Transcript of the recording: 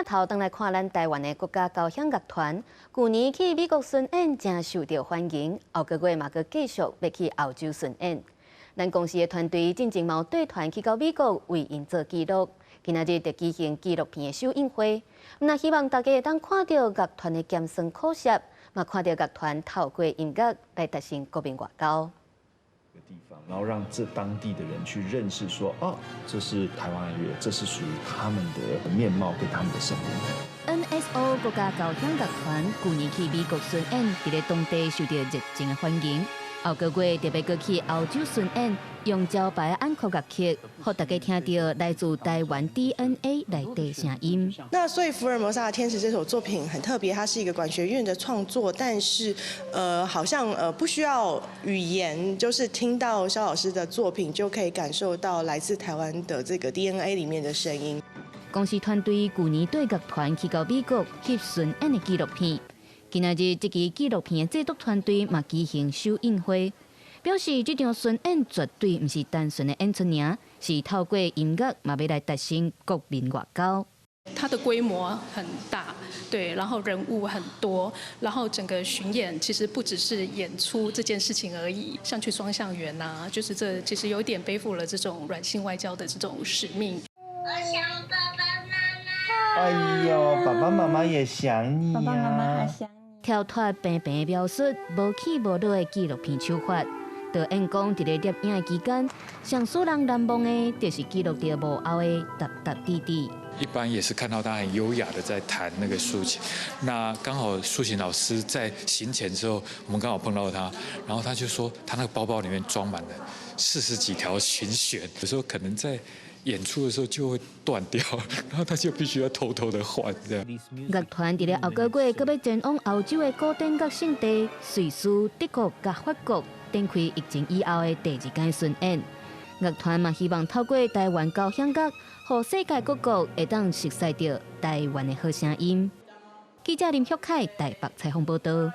鏡頭轉來看咱台灣的國家交響樂團，舊年去美國巡演，誠受著歡迎，後個月嘛閣繼續欲去歐洲巡演。咱公視的團隊進前嘛有帶團去到美國為𪜶做記錄，今仔日就舉行紀錄片的首映會，那希望大家會當看著樂團的鹹酸苦澀，嘛看著樂團透過音樂來達成國民外交。地方，然後讓這當地的人去認識說，哦，這是台灣愛樂，這是屬於他們的面貌跟他們的聲音。 NSO 國家交響樂團舊年去美國巡演，佇咧當地受著熱情的歡迎。後個月特別閣去歐洲巡演，用招牌安可樂曲，予大家聽著來自台灣 DNA 內底聲音。那所以《福爾摩沙的天使》這首作品很特別，它是一個管弦樂的創作，但是好像不需要語言，就是聽到蕭老師的作品就可以感受到來自台灣的這個 DNA 裡面的聲音。公視團隊舊年帶樂團去到美國翕巡演的紀錄片。今仔日這支紀錄片的製作團隊嘛舉行首映會，表示這場巡演絕對毋是單純的演出爾，是透過音樂嘛欲來達成國民外交。它的規模很大，對，然後人物很多，然後整個巡演其實不只是演出這件事情而已，像去雙橡園啊，就是這其實有點背負了這種軟性外交的這種使命。我想爸爸媽媽。哎呦，爸爸媽媽也想你呀。爸爸媽媽好想你。跳脫平平描述無起無落的紀錄片手法，導演講，佇咧攝影的期間，上使人難忘的，就是記錄著幕後的沓沓滴滴。一般也是看到他很優雅的在彈那個豎琴，那剛好豎琴老師在行前之後，我們剛好碰到他，然後他就說他那個包包裡面裝滿了40幾條琴弦，有時候可能在演出的時候就會斷掉，然後他就必須要偷偷的換這樣。樂團佇咧後個月閣欲前往歐洲的古典樂聖地瑞士、德國佮法國，展開疫情以後的第二擺巡演。樂團嘛希望透過台灣交響樂，予世界各國會當熟悉著台灣的好聲音。記者林旭凱台北採訪報導。